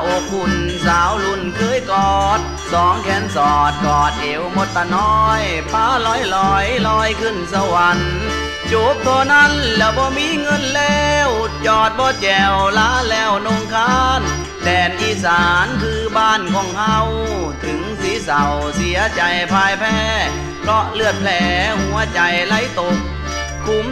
ອົບອຸ່ນສາວລຸ້ນເຄີຍກອດ ສອງແຂນສອດກອດເອວມົດຕານ້ອຍ ພາລອຍໆ ລອຍຂຶ້ນສະຫວັນ ຈູບເທົ່ານັ້ນແລ້ວບໍ່ມີເງິນແລ້ວ ຈອດບໍ່ແຈ່ວລາແລ້ວນົງຄານ ແດນອີສານຄືບ້ານຂອງເຮົາ ເຖິງຊິເສົ້າເສຍໃຈພ່າຍແພ້ ເພາະເລືອດແຜຫົວໃຈໄຫຼຕົກ ຂຸມ